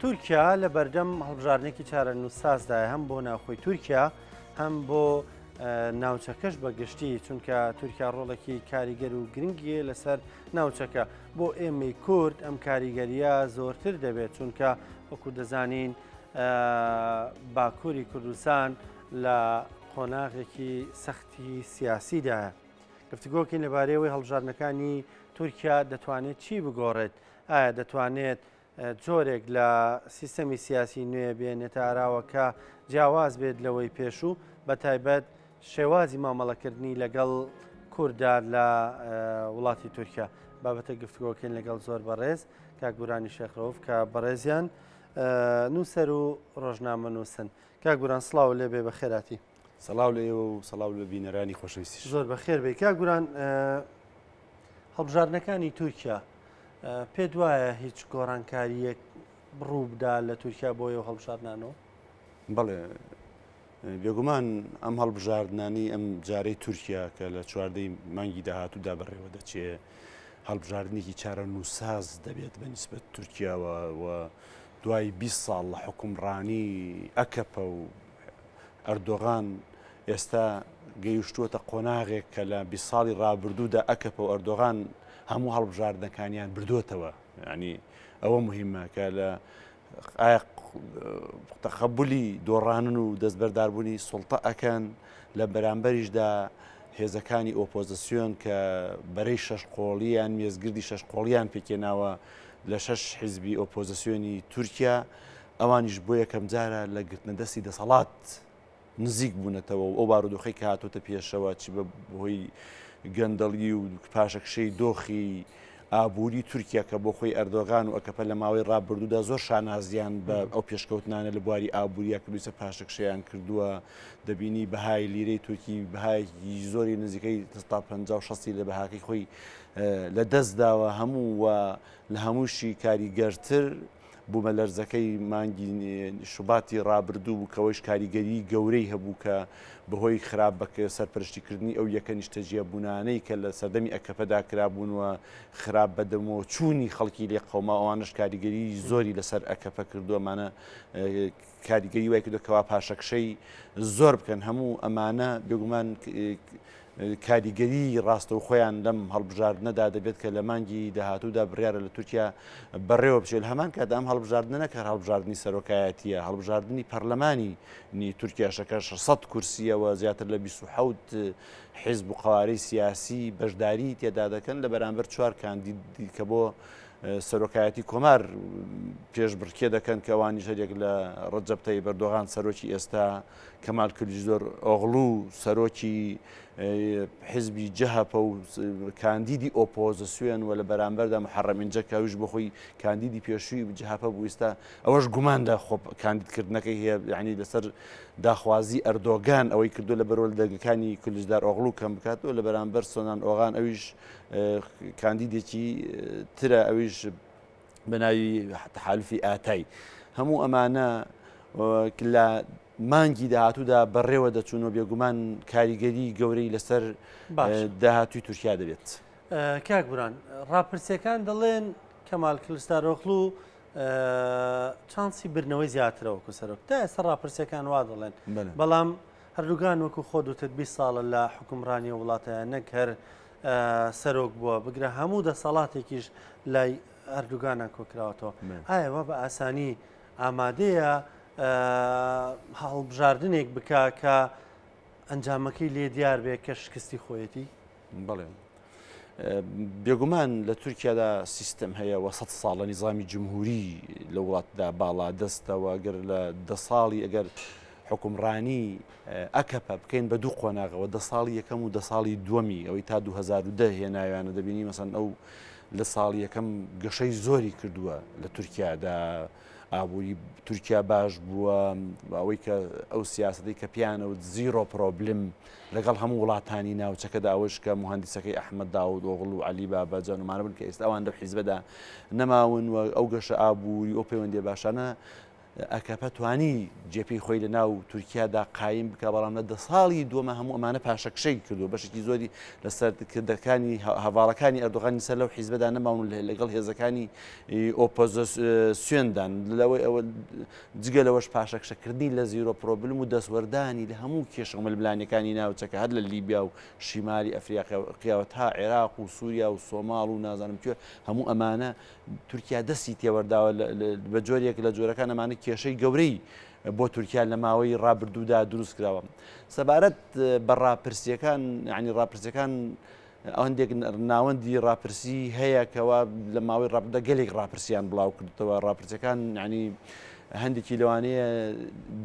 تورکیا لە بەردەم هەڵبژاردنێکی چارەنووسسازدایە هەم بۆ ناوخۆی تورکیا هەم بۆ ناوچەکەش بە گشتی چونکە تورکیا ڕۆڵێکی کاریگەر و گرنگیە لەسەر ناوچەکە بۆ ئێمەی کورد ئەم کاریگەریە زۆرتر دەبێت چونکە وەکو دەزانین باکووری کوردستان لە قۆناغێکی سەختی سیاسیدایە. گفتوگۆکەین لەبارەیەوەی هەڵبژاردنەکانی تورکیا دەتوانێت چی بگۆڕێت؟ ئایا دەتوانێت جۆرێک لە سیستەمی سیاسی نوێ بێنێتە ئاراوە کە جیاواز بێت لەوەی پێشوو بە تایبەت شێوازی مامەڵەکردنی لەگەڵ کووردا لە وڵاتی تورکیا بابەتە گفتگۆکەین لەگەڵ زۆر بەڕێز کاک گورانی شێخ ڕەوف کە بەڕێزیان نووسەر و ڕۆژنامە نووسن کاک گوران سڵاو لێ بێ بەخێراتی. سڵاو لە ئێوە و سڵاو لە بینەرانی خۆشەویستیش. زۆر بەخێر بێی کاک گوران. هەڵبژاردنەکانی تورکیا پێت وایە هیچ گۆڕانکارییەک ڕوو بدا لە تورکیا بۆ ئەو هەڵبژاردنانەوە؟ بەڵێ بێگومان ئەم هەڵبژاردنانی ئەم جارەی تورکیا کە لە چواردەی مانگی داهاتوودا بەڕێوە دەچێ هەڵبژاردنێکی چارەنووساز دەبێت بە نیسبەت تورکیاوە و دوای 20 ساڵ لە حکومڕانی ئەکەپە و ئەردۆغان ئێستا گەیشتووەتە قۆناغێک کە لە 20 ساڵی ڕابردوودا ئەکەپە و ئەردۆغان هەموو هەڵبژاردنەکانیان بردووەتەوە ینی ئەوە مهمە کە لە ئایا تەقەبولی دۆڕانن و دەستبەرداربوونی سوڵتە ئەکەن لە بەرامبەریشدا هێزەکانی ئۆپۆزیسیۆن کە بەرەی شەش قۆڵیان مێزگردی شەش قۆڵیان پێکێناوە لە شەش حیزبی ئۆپۆزیسیۆنی تورکیا ئەوانیش بۆ یەکەمجارە لە گرتنە دەستی دەسەڵات نزیک بوونەتەوە و ئەو بارودۆخەی کە هاتۆتە پێشەوە چ بە هۆی گەندەڵی و پاشەکشەی دۆخی ئابووری تورکیا کە بۆ خۆی ئەردۆغان و ئەکەپە لە ماوەی ڕابردوودا زۆر شانازیان بە ئەو پێشکەوتنانە لە بواری ئابووریە کردووە پاشەکشەیان کردووە دەبینی بەهای لیرەی تورکی بەهایەکی زۆری نزیکەی تا 50 و 60 لە بەهاکەی خۆی لە دەست داوە هەموو و لە هەمووشی کاریگەرتر بوومەلەرزەکەی مانگی شوباتی ڕابردوو بوو کە ئەوەیش کاریگەریی گەورەی هەبوو کە بەهۆی خراپ بە سەرپەرشتیکردنی ئەو یەکە نیشتەجێبوونانەی کە لە سەردەمی ئەکەپەدا کرابوون و خراپ بەدەمەوەچوونی خەڵکی لێ قەوما ئەوانەش کاریگەریی زۆری لەسەر ئەکەپە کردووە ئەمانە کاریگەری وای کردووە کەوا پاشەکشەی زۆر بکەن هەموو ئەمانە بێگومان کاریگەریی ڕاستەوخۆیان لەم هەڵبژاردنەدا دەبێت کە لە مانگی داهاتوودا بڕیارە لە تورکیا بەڕێوە بچێت. لە هەمان کاتدا ئەم هەڵبژاردنە نەک هەر هەڵبژاردنی سەرۆکایەتییە، هەڵبژاردنی پەرلەمانی تورکیاشە کە 600 کورسییە و زیاتر لە 27 حیزب و قەوارەی سیاسی بەشداریی تێدا دەکەن لە بەرامبەر چوار کاندید کە بۆ سەرۆکایەتی کۆمار پێشبڕکێ دەکەن کە ئەوانیش هەریەک لە ڕەجەب تەیب ئەردۆغان سەرۆکی ئێستا کەمال کلیچدۆر ئۆغڵو سەرۆکی حیزبی جەهەپە و کاندیدی ئۆپۆزسیۆن و لە بەرامبەردا محەڕەم ئینجە کە ئەویش بۆ خۆی کاندیدی پێشووی جەهەپە بوو ئیستا ئەوەش گومان لە خۆ کاندیدکردنەکەی هەیە یعنی لەسەر داخوازی ئەردۆگان ئەوەی کردو لە بەرۆل دەنگەکانی کلیچدار ئۆغڵو کەم بکات و لە بەرامبەر سۆنان ئۆغان ئەویش کاندیدێکی ترە ئەویش بە ناوی تەحالفی ئاتای هەموو ئەمانە لە مانگی داهاتوودا بەڕێوە دەچوون و بێگومان کاریگەری گەورەی لەسەر داهاتووی تورکیا دەبێت. کاک بران ڕاپرسیەکان دەڵێن کەمال کلستارۆخلو چانسی برنەوەی زیاترە وەکو سەرۆک تا ئێستا ڕاپرسیەکان وا دەڵێن بەڵام هەردووگان وەکو خۆ دوتت 20 ساڵە لە حکومڕانی وڵاتە نەک هەر سەرۆک بووە بگرە هەموو دەسەڵاتێکیش لای ئەردوگانە کۆکراوەتەوە ئایا وا بە ئاسانی ئامادەیە هەڵبژاردنێک بکا کە ئەنجامەکەی لێ دیار بێ کە شکستی خۆیەتی؟ بەڵێ. بێگومان لە تورکیادا سیستم هەیە و سە ساڵە نیزامی جمهوری لە وڵاتدا باڵا دەستەوە گەر لە دە ساڵی ئەگەر حکومڕانی ئەکەپە بکەین بە دوو قۆناغەوە دە ساڵی یەکەم و دە ساڵی دووەمی ئەوەی تا 2010 هێناویانە دەبینی مەسەن ئەو لە ساڵی یەکەم گەشەی زۆری کردووە لە تورکیادا ئابووری تورکیا باش بووە ئەوەی کە ئەو سیاسەتی کە پیانە و zero problem لەگەڵ هەموو وڵاتانی ناوچەکەدا ئەوەش کە مهندسەکەی ئەحمەد داود ئۆغڵ و عەلی باباجان ومانە بوون کە ئێستا ئەوان لەو حیزبەدا نەماون و ئەو گەشە ئابووری ئەو پەیوەندیە باشانە. ئەکەپە توانی جێپێی خۆی لە ناو تورکیادا قایم بکا، بەڵام لە دە ساڵی دووەمە هەموو ئەمانە پاشەکشەی کردووە، بەشێکی زۆری لە سەرکردەکانی هەڤاڵەکانی ئەردۆغانی سەر لەو حیزبەدا نەماون و لەگەڵ هێزەکانی ئۆپۆزسیۆندان. لەوەی ئەوە جگە لەوەش پاشەکشەکردنی لە zero problem و دەستوەردانی لە هەموو کێشە و ململانێکانی ناوچەکە هەر لە لیبیا و شیمالی ئەفریقیاوە تا عێراق و سووریا و سۆماڵ و نازانم کوێ هەموو ئەمانە تورکیا دەستی تێوەرداوە بە جۆرێک لە جۆرەکان ئەمانە کێشەی گەورەی بۆ تورکیا لە ماوەی ڕابردوودا دروست کراوە. سەبارەت بە ڕاپرسیەکان ینی ڕاپرسیەکان هەندێک ناوەندی ڕاپرسی هەیە کەوا لە ماوەی ڕابردوودا گەلێک ڕاپرسیان بڵاو کردەوە ڕاپرسیەکان ینی هەندێکی لەوانەیە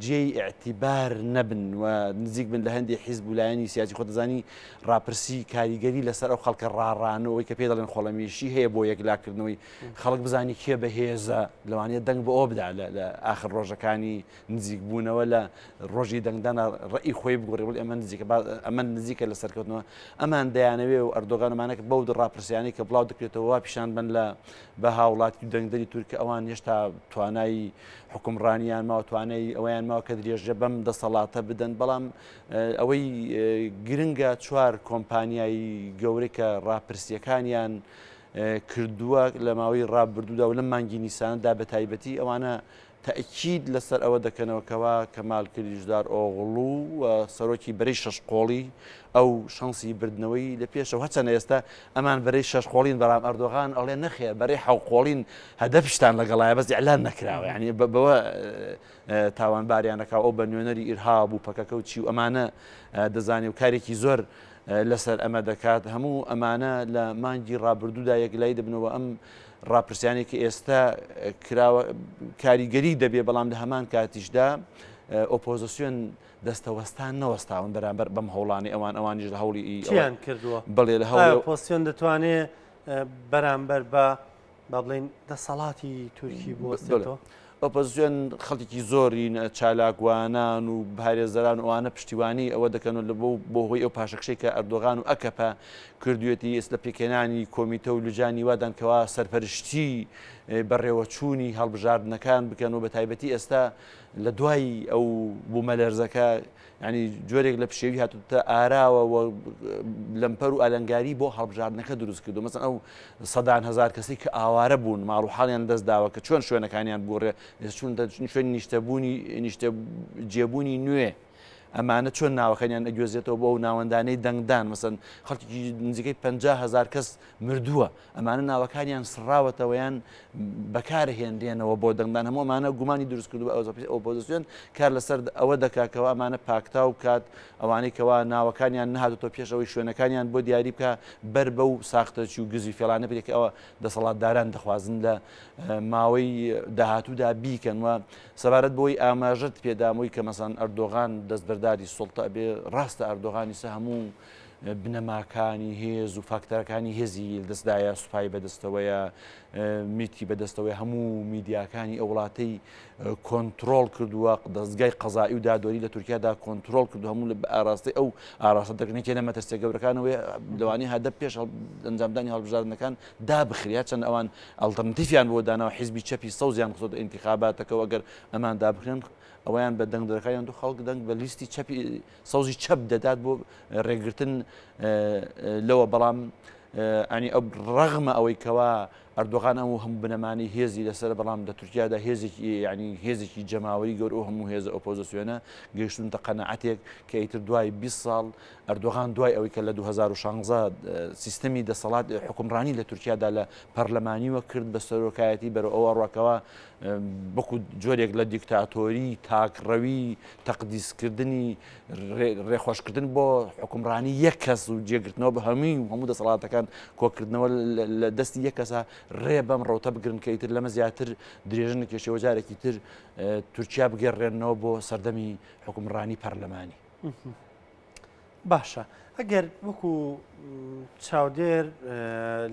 جێی ئیعتیبار نەبن و نزیک بن لە هەندێک حیزب و لایەنی سیاسی خۆ دەزانی ڕاپرسی کاریگەری لەسەر ئەو خەڵکە ڕاڕانەوەی کە پێ دەڵێن خۆڵەمێشی هەیە بۆ یەکلاکردنەوەی خەڵک بزانی کێ بەهێزە لەوانەیە دەنگ بۆ ئەو بدا لە ئاخر ڕۆژەکانی نزیک بوونەوە لە ڕۆژی دەنگدانە ڕێی خۆی بگۆڕێ بڵێ ئەمە نزیکە ئەمە نزیکە لە سەرکەوتنەوە ئەمان دەیانەوێ و ئەردۆگانمانەکە بەو ڕاپرسیانەی کە بڵاو دەکرێتەوە وا پیشان بن لە بە هاوڵاتی و دەنگدەری تورک ئەوان هێشتا توانای حکومڕانیان ماوە توانای ئەوەیان ماوە کە درێژە بەم دەسەڵاتە بدەن بەڵام ئەوەی گرنگە چوار کۆمپانیای گەورەی کە ڕاپرسیەکانیان کردووە لە ماوەی ڕابردوودا و لەم مانگی نیساندا بە تایبەتی ئەوانە تەئکید لەسەر ئەوە دەکەنەوە کەوا کەمال کلیچدار ئۆغڵو و سەرۆکی بەرەی شەش قۆڵی ئەو شەنسی بردنەوەی لە پێشەوە هەرچەندە ئێستا ئەمان بەرەی شەش قۆڵین بەڵام ئەردۆغان ئەڵێ نەخێر بەرەی حەو قۆڵین هەدەپشتان لەگەڵایە بەس ئیعلان نەکراوە یعنی بەوە تاوانباریان دەکا ئەو بە نوێنەری ئیرهاب و پەکەکە و چی و ئەمانە دەزانێ و کارێکی زۆر لەسەر ئەمە دەکات هەموو ئەمانە لە مانگی ڕابردوودا یەکلایی دەبنەوە ئەم ڕاپرسیانێک کە ئێستا کراوە کاریگەری دەبێ بەڵام لە هەمان کاتیشدا ئۆپۆزیسیۆن دەستەوەستان نەوەستاون بەرامبەر بەم هەوڵانی ئەوان ئەوانیش لە هەوڵی چیان کردووە بڵێ لە هەوڵ ئۆپۆزیسیۆن دەتوانێت بەرامبەر بە با بڵێین دەسەڵاتی تورکی بوەستێتەوە؟ ئۆپۆزسیۆن خەڵکێکی زۆری چالاکوانان و پارێزەران و ئەوانە پشتیوانی ئەوە دەکەن و لە بۆ بۆ هۆی ئەو پاشەکشەی کە ئەردۆغان و ئەکەپە کردوێتی ئێست لە پێکهێنانی کۆمیتە و لجانی وادان کەوا سەرپەرشتی بەڕێوەچوونی هەڵبژاردنەکان بکەن و بە تایبەتی ئێستا لە دوای ئەو بوومەلەرزەکە یانی جۆرێک لە پشێوی هاتوتە ئاراوە و لەمپەر و ئالنگاری بۆ هەڵبژاردنەکە دروست کردو مەسەن ئەو سەدان هزار کەسی کە ئاوارە بوون ماڵ و حاڵیان دەست داوە کە چۆن شوێنەکانیان بگۆڕێ چون شوێن نیشتەبوونی نیشتە جێبوونی نوێ ئەمانە چۆن ناوەکانیان ئەگوێزێتەوە بۆ ئەو ناوەندانەی دەنگدان مەسەن خەڵکی نزیکەی 50 هزار کەس مردووە ئەمانە ناوەکانیان سڕاوەتەوە یان بەکارهێنرێنەوە بۆ دەنگدان هەموو ئەمانە گومانی دروست کردووە ئۆپۆزیسیۆن کار لەسەر ئەوە دەکات کەوا ئەمانە پاکتاو بکات ئەوانەی کەوا ناوەکانیان نەهاتۆتەوە پێش ئەوەی شوێنەکانیان بۆ دیاری بکە بەر بەو ساختەچی و گزی فێڵانە بێت کە ئەوە دەسەڵاتداران دەخوازن لە ماوەی داهاتوودا بیکەن و سەبارەت بۆی ئاماژەت پێدامەوەی کە مەسەن ئەردۆغان دەستبەرداری سوڵتە بێ ڕاستە ئەردۆغانی سە هەموو بنەماکانی هێز و فاکتەرەکانی هێزی لەدەستدایە، سوپای بەدەستەوەیە، میتی بەدەستەوەی هەموو میدیاکانی ئەو وڵاتەی کۆنتترۆل کردووە، دەستگای قەزایی و دادوەری لە تورکیادا کۆنتترۆل کردو هەموو لە ئاراستەی ئەو ئاراستە دەکەن لە مەترسیە گەورەکانەوەی لەوانەیە هەدەپ پێش ئەنجامدانی هەڵبژاردنەکان دابخرێت چەند ئەوان ئەڵتەرناتیفیان بۆ داناوە حیزبی چەپی سەوزیان خستۆتە ئینتیخاباتەکەەوە ئەگەر ئەمان دابخرێن ئەویان بە دەنگدەرەکانیان دوو خەڵک دەنگ بە لیستی چەپی سەوزی چەپ دەدات بۆ ڕێگرتن لەوە بەڵام ئەنی ئەو ڕەغمە ئەوەی کەوا ئەردۆغان ئەم و هەموو بنەمانی هێزی لەسەر بەڵام لە تورکیادا هێزێکی ینی هێزێکی جەماوەری گەور و هەموو هێزە ئۆپۆزیسیۆنە گەیشتونتە قەنەعەتێک کە ئیتر دوای 20 ساڵ ئەردۆغان دوای ئەوەی کە لە 2016 سیستەمی دەسەڵات حکومڕانی لە تورکیادا لە پەرلەمانیوە کرد بە سەرۆکایەتی بەرەو ئەوە ڕواکەوە وەکو جۆرێک لە دیکتاتۆری تاکڕەوی تەقدیسکردنی ڕێخۆشکردن بۆ حکومڕانی یەک کەس و جێگرتنەوە بە هەمووی و هەموو دەسەڵاتەکان کۆکردنەوە لە دەستی یەک کەسە ڕێ بەم ڕەوتە بگرن کە ئیتر لەمە زیاتر درێژە نەکێشێ و جارێکی تر تورکیا بگەڕێنەوە بۆ سەردەمی حکومڕانی پەرلەمانی. باشە ئەگەر وەکو چاودێر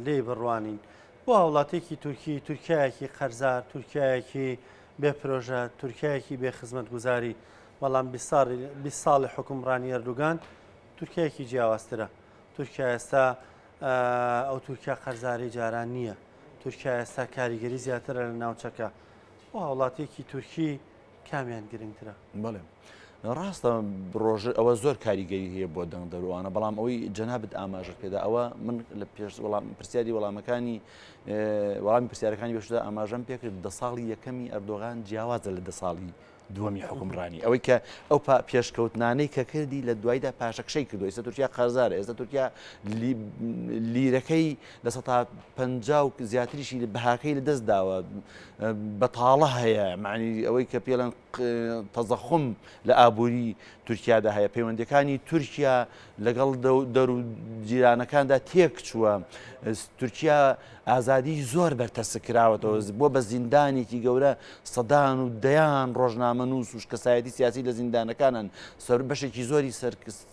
لێی بڕوانین بۆ هاوڵاتێکی تورکی تورکایەکی قەرزار تورکایەکی بێ پرۆژە تورکایەکی بێ خزمەتگوزاری بەڵام 20 ساڵی حکومڕانی ئەردوگان تورکایەکی جیاوازترە تورکیا ئێستا ئەو تورکیا قەرزاری جاران نییە تورکیا ئێستا کاریگەری زیاترە لە ناوچەکە. بۆ هاوڵاتیەکی تورکی کامیان گرنگترە؟ بەڵێ ڕاستە ڕۆژ ئەوە زۆر کاریگەری هەیە بۆ دەنگدەروانە بەڵام ئەوەی جەنابت ئاماژەت پێدا ئەوە من لە پێش وەڵام پرسیاری وەڵامەکانی وەڵامی پرسیارەکانی بەشدا ئاماژەم پێکرد دە ساڵی یەکەمی ئەردۆغان جیاوازە لە دە ساڵی دووەمی حوکمڕانی ئەوەی کە ئەو پێشکەوتنانەی کە کردی لە دوایدا پاشەکشەی کردو ئێستا تورکیا قەرزارە ئێستا تورکیا لیرەکەی لە 50 و زیاتریشی بەهاکەی لە دەست داوە بەتاڵە هەیە معنی ئەوەی کە پێڵەن تەزەخم لە ئابووری تورکیادا هەیە پەیوەندەکانی تورکیا لەگەڵ دەر و جیرانەکاندا تێکچووە تورکیا ئازادی زۆر بەرتەسک کراوەتەوە بووە بە زیندانێکی گەورە سەدان و دەیان ڕۆژنامەنووس و کەسایەتی سیاسی لە زیندانەکانن سەر بەشێکی زۆری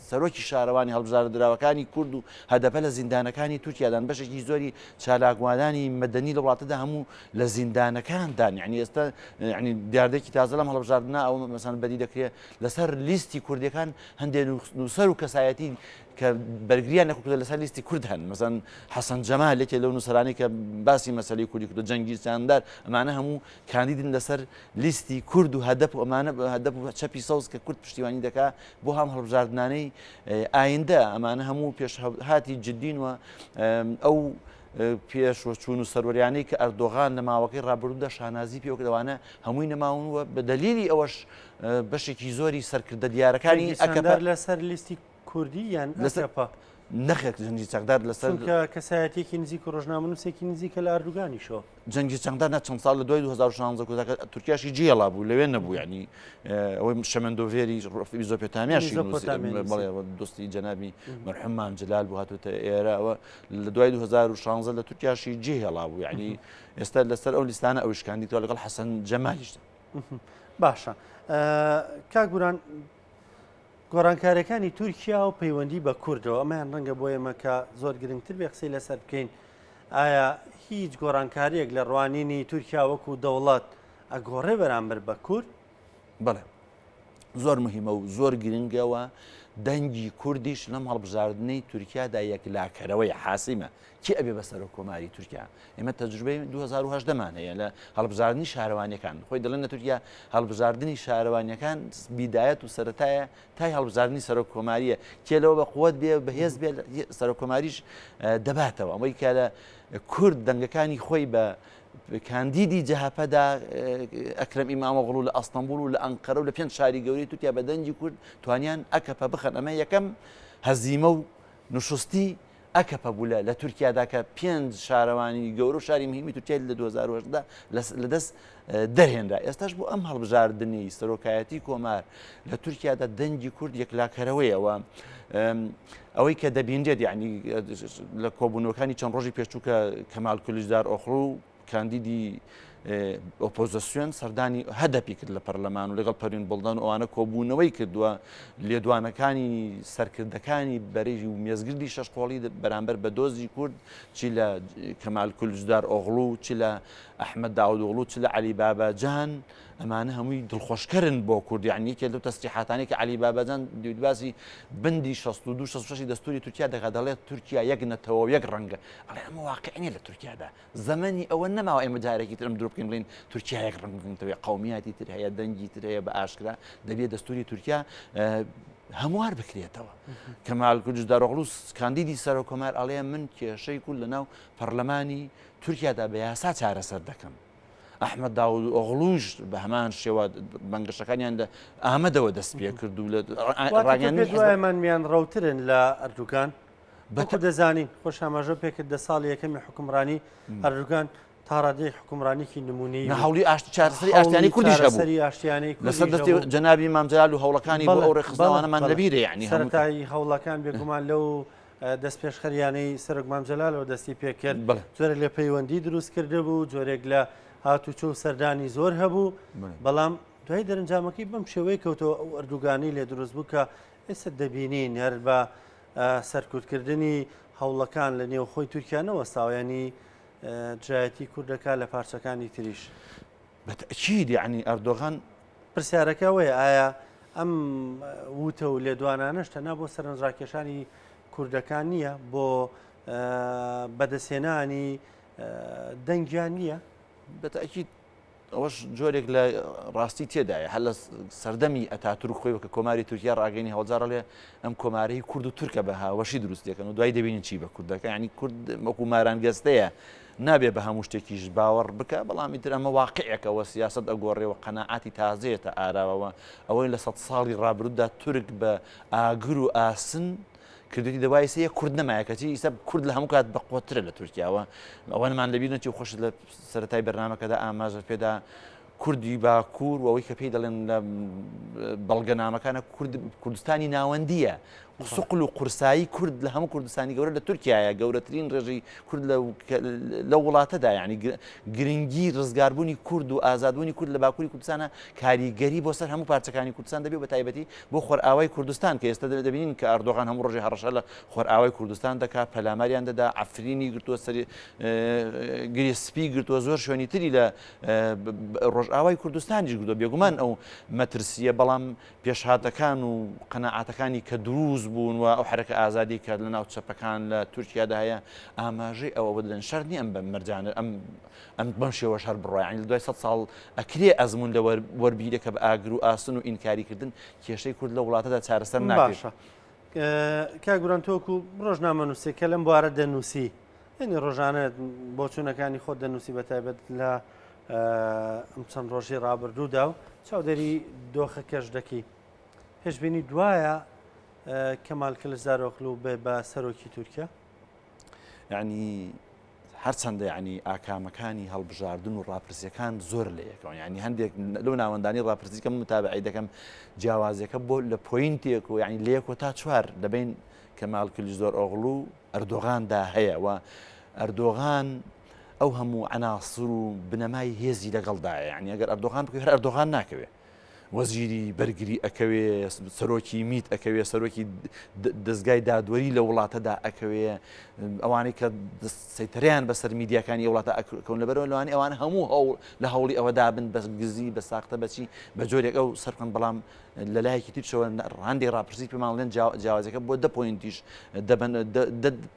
سەرۆکی شارەوانی هەڵبژاردراوەکانی کورد و هەدەپە لە زیندانەکانی تورکیادان بەشێکی زۆری چالاکوانانی مەدەنی لە وڵاتەدا هەموو لە زیندانەکاندان یعنی ئێستا یعنی دیاردێکی تازە لەم هەڵبژاردنە ئەو مەسەن بەدی دەکرێت لەسەر لیستی کوردەکان هەندێک نووسەر و کەسایەتی کە بەرگریان لە کوردە لەسەر لیستی کورد هەن مەسەن حەسەن جەمال یەکێ لەو نووسەرانەی کە باسی مەسەلەی کوردی کردو جەنگیز چاندار ئەمانە هەموو کاندیدن لەسەر لیستی کورد و هەدەپ و ئەمانە هەدەپ و چەپی سەوز کە کورد پشتیوانی دەکا بۆ هەم هەڵبژاردنانەی ئایندە ئەمانە هەموو پێشهاتی جدین و ئەو پێشوەچوون و سەروەریانەی کە ئەردۆغان لە ماوەکەی ڕابردوودا شانازی پێوە کردوانە هەمووی نەماون و بە دەلیلی ئەوەش بەشێکی زۆری سەرکردە دیارەکانی ئەکەپە لەسەر لیستی کوردی یان لەسەر نەخێر جەنگی چەکدار لەسەر چونکە کەسایەتیەکی نزیک و ڕۆژنامەنووسێکی نزیکە لە ئەردوگانیشەوە. جەنگی چەکدار نا چەند ساڵ لە دوای 2016 کۆتاکە تورکیاشی جێڵا بوو لەوێ نەبوو یعنی ئەوەی شەمەندۆڤێری میزۆپۆتامیاشی بەڵێ دۆستی جەنابی مەرحوم مام جەلال بوو هاتووتە ئێرە ئەوە لە دوای 2016 لە تورکیاشی جێهێڵا بوو یعنی ئێستا لەسەر ئەو لیستانە ئەویش کاندید لەگەڵ حەسەن جەمالیشدا. باشە کاک گوران گۆڕانکاریەکانی تورکیا و پەیوەندی بە کوردەوە ئەمەیان ڕەنگە بۆ ئێمە کە زۆر گرنگتر بێ قسەی لەسەر بکەین ئایا هیچ گۆڕانکاریەک لە ڕوانینی تورکیا وەکو دەوڵەت ئەگۆڕێ بەرامبەر بە کورد؟ بەڵێ زۆر مهمە و زۆر گرنگەوە دەنگی کوردیش لەم هەڵبژاردنەی تورکیادا یەکلاکەرەوەی حاسیمە کێ ئەبێ بە سەرۆک کۆماری تورکیا؟ ئێمە تەجروبەی 2018 مان هەیە لە هەڵبژاردنی شارەوانیەکان خۆی دەڵێن لە تورکیا هەڵبژاردنی شارەوانیەکان بیدایەت و سەرەتایە تای هەڵبژاردنی سەرۆک کۆماریە کێ لەوە بە قوت بێ بەهێز بێ سەرۆک کۆماریش دەباتەوە ئەوەی کە لە کورد دەنگەکانی خۆی بە کاندیدی جەهەپەدا ئەکرەم ئیمامۆغڵو لە ئەستەنبوڵ و لە ئەنقەرە و لە پێنج شاری گەورەی تورکیا بە دەنگی کورد توانیان ئەکەپە بخەن ئەمە یەکەم هەزیمە و نوشستی ئەکەپە بوو لە لە تورکیادا کە پێنج شارەوانی گەورە و شاری مهمی تورکیای لە 2018 لە دەست دەرهێنرا ئێستاش بۆ ئەم هەڵبژاردنی سەرۆکایەتی کۆمار لە تورکیادا دەنگی کورد یەکلاکەرەوەیەوە ئەوەی کە دەبینرێت یعنی لە کۆبوونەوەکانی چەند ڕۆژی پێشوو کە کەمال کلیچدار ئۆغڵو کاندیدی ئۆپۆزسیۆن سەردانی هەدەپی کرد لە پەرلەمان و لەگەڵ پەروین بوڵدان و ئەوانە کۆبوونەوەی کردووە لێدوانەکانی سەرکردەکانی بەرەی و مێزگردی شەشقۆڵی بەرامبەر بە دۆزی کورد چی لە کەمال کلچدار ئۆغڵو چی لە ئەحمەد داودئۆغڵو چ لە عەلی باباجان ئەمانە هەمووی دڵخۆشکەرن بۆ کورد یعنی یەکێک لەو تەسریحاتانەی کە عەلی باباجان باسی بندی 62 66 دەستوری تورکیا دەکات دەڵێت تورکیا یەک نەتەوە و یەک ڕەنگە ئەڵێ ئەمە واقع نییە لە تورکیادا زەمەنی ئەوە نەماوە ئێمە جارێکی تر ئەم درۆ بکەین بڵێین تورکیا یەک ڕەنگ بکەینەوە قەومیاتی تر هەیە دەنگی تر هەیە بە ئاشکرا دەبێت دەستوری تورکیا هەموار بکرێتەوە کەمال کلچدارئۆغڵو کاندیدی سەرۆک کۆمار ئەڵێ من کێشەی کورد لەناو پەرلەمانی تورکیادا بە یاسا چارەسەر دەکەم ئەحمەد داود ئۆغڵوش بە هەمان شێوە بەنگەشەکانیان لە ئامەدەوە دەست پێ کرد و لە ڕاگەیاندنی میان ڕەوترن لە ئەردوگان بەکو دەزانین خۆش ئاماژە پێکرد دە ساڵی یەکەمی حکومڕانی ئەردوگان تا ڕادەیەک حکومڕانیکی نمونەی هەوڵی ئاشتی چارەسەری ئاشتیانی کوردیش هەبوو سەری ئاشتیانەی لەسەر دەستی جەنابی مام جەلال و هەوڵەکانی بۆ ئەو ڕێکخستنەوانەمان لەبیرە یعنی سەرەتای هەوڵەکان بێگومان لەو دەستپێشخەریانەی سەرۆک مام جەلالەوە دەستی پێکرد جۆرێک لە پەیوەندی دروست کردبوو جۆرێک لە هاتوچۆ و سەردانی زۆر هەبوو بەڵام دوای دەرەنجامەکەی بەم شێوەیە کەوتەوە ئەو ئەردوگانی لێ دروست بوو کە ئێستا دەبینین هەر بە سەرکوتکردنی هەوڵەکان لە نێوخۆی تورکیا نەوەستاوە یانی دژایەتی کورد دەکات لە پارچەکانی تریش. بە تەئکید یەعنی ئەردۆغان. پرسیارەکە ئەوەیە ئایا ئەم وتە و لێدوانانەش تەنها بۆ سەرنجڕاکێشانی کوردەکان نییە بۆ بەدەستهێنانی دەنگیان نییە؟ بە تەئکید. ئەوەش جۆرێک لە ڕاستی تێدایە هەر لە سەردەمی ئەتاتورک خۆی وەکە کۆماری تورکیا ڕاگەینی هەوڵجارە لێ ئەم کۆمارەی کورد و تورکە بە هاوەشی دروست دەکەن و دوای دەبینین چی بە کوردەکە ینی کورد وەکو ماران گەستەیە نابێ بە هەموو شتێکیش باوەڕ بکە بەڵام ئیتر ئەمە واقعێکەوە سیاست ئەگۆڕێەوە قەنەعاتی تازەیەتە ئاراوەوە ئەوەی لە سە ساڵی ڕابردوودا تورک بە ئاگر و ئاسن کردوێتی دەبا ئیسە یەک کورد نەمایە کەچی ئیسە کورد لە هەموو کات بەقوەترە لە تورکیاوە ئەوەنمان لەبیر نەچی و خۆشت لە سەرەتای بەرنامەکەدا ئاماژە پێدا کوردی باکوور و ئەوەی کە پێی دەڵێن لە بەڵگەنامەکانە کورد کوردستانی ناوەندیە سوقل و قورسایی کورد لە هەموو کوردستانی گەورە لە تورکایە گەورەترین ڕێژەی کورد لە وڵاتەدا یعنی گرنگی ڕزگاربوونی کورد و ئازادبوونی کورد لە باکووری کوردستانە کاریگەری بۆ سەر هەموو پارچەکانی کوردستان دەبێت بە تایبەتی بۆ خۆرئاوای کوردستان کە ئێستا دەبینین کە ئەردۆغان هەموو ڕۆژێ هەڕەشە لە خۆرئاوای کوردستان دەکات پەلاماریان دەدا عەفرینی گرتووە سەری گرێ سپی گرتووە زۆر شوێنی تری لە ڕۆژئاوای کوردستانیش گرتووە بێگومان ئەو مەترسیە بەڵام پێشهاتەکان و قەناعاتەکانی کە دروست بوون و ئەو حرەکە ئازادی کە لە ناو چەپەکان لە تورکیادا هەیە ئاماژەی ئەوە بدەن شەرت نییە ئەم بە مەرجانە ئەم ئەم بەم شێوەش هەر بڕوا یانی لە دوای سەد ساڵ ئەکرێ ئەزموون لە وەربگیرێ کە بە ئاگر و ئاسن و ئینکاری کردن کێشەی کورد لە وڵاتەدا چارەسەر ناکرێت. باشە کاک گوران تۆ وەکو ڕۆژنامەنووسێک کە لەم بوارە دەنووسی یعنی ڕۆژانە بۆچوونەکانی خۆت دەنووسی بە تایبەت لە ئەم چەند ڕۆژی ڕابردوودا و چاودێری دۆخەکەش دەکەی پێشبینی دوایە کەمال کلچدارۆغلو بێ بە سەرۆکی تورکیا؟ یعنی هەرچەندە یانی ئاکامەکانی هەڵبژاردن و ڕاپرسیەکان زۆر لە یەکەوە یانی هەندێک لەو ناوەندانی ڕاپرسی کە من متابعی دەکەم جیاوازیەکە بۆ لە point ێک و یانی لە یەک تا چوار لەبین کەمال کلیچدارئۆغڵو و ئەردۆغاندا هەیە و ئەردۆغان ئەو هەموو عناصر و بنەمای هێزی لەگەڵدایە یانی ئەگەر ئەردۆغان بکەوێ هەر ئەردۆغان ناکەوێ وەزیری بەرگری ئەکەوێ، سەرۆکی میت ئەکەوێ، سەرۆکی دەزگای دادوەری لە وڵاتەدا ئەکەوێ، ئەوانەی کە سەیتەرەیان بەسەر میدیاکانی وڵاتە ئەکەون لەبەرەوە لەوانی ئەوان هەموو هەوڵ لە هەوڵی ئەوەدا بن بە گزی بە ساختە بەچی بە جۆرێک ئەو سەرکەن بەڵام لە لایەکی ترشەوە هەندێک ڕاپرسی پێماڵێن جیاوازەکە بۆ دە point یش دەبن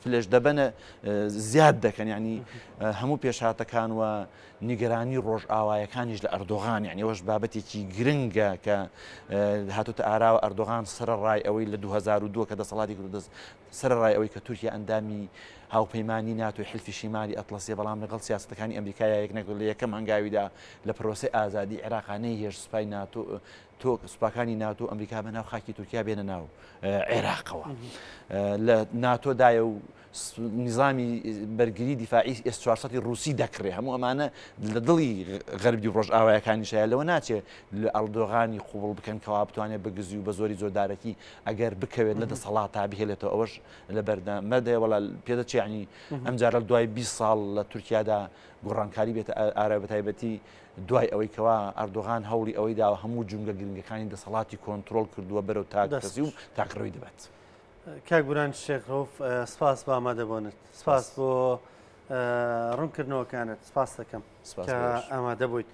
پلەش دەبەنە زیاد دەکەن ینی هەموو پێشهاتەکان و نیگەرانی ڕۆژئاوایەکانیش لە ئەردۆغان، یانی ئەوەش بابەتێکی گرنگە کە هاتۆتە ئاراوە، ئەردۆغان سەرەڕای ئەوەی لە 2002 کە دەسەڵاتی کردو دەست سەرەڕای ئەوەی کە تورکیا ئەندامی هاوپەیمانی ناتۆی حلفی شیمالی ئەتڵەسیە بەڵام لەگەڵ سیاسەتەکانی ئەمریکایا یەک نەگرت لە یەکەم هەنگاویدا لە پرۆسەی ئازادی عێراقا نەیهێشت سوپای ناتۆ تۆ سوپاکانی ناتۆ ئەمریکا بە ناو خاکی تورکیا بێنە ناو عێراقەوە لە ناتۆدایە و نیزامی بەرگری دیفاعی ئێس 400 ڕووسی دەکڕێ هەموو ئەمانە لە دڵی غەربی و ڕۆژئاوایەکانیش هەیە لەوە ناچێ لە ئەردۆغانی قوبڵ بکەن کەوا بتوانێت بە گزی و بە زۆری زۆردارەکی ئەگەر بکەوێت لە دەسەڵاتا بهێلێتەوە ئەوەش لە بەردەمەدەیە وەڵا پێدەچێ ینی ئەم جارە دوای 20 ساڵ لە تورکیادا گۆڕانکاری بێتە ئارا بەتایبەتی دوای ئەوەی کەوا ئەردۆغان هەوڵی ئەوەی داوە هەموو جومگە گرنگەکانی دەسەڵاتی کۆنترۆڵ کردووە بەرەو تاکەسی و تاکڕەوی دەبات. کاک بوران شێخ ڕەوف سپاس بۆ ئامادەبوونت سپاس بۆ ڕوونکردنەوەکانت سپاس دەکەم کە ئامادە بوویت.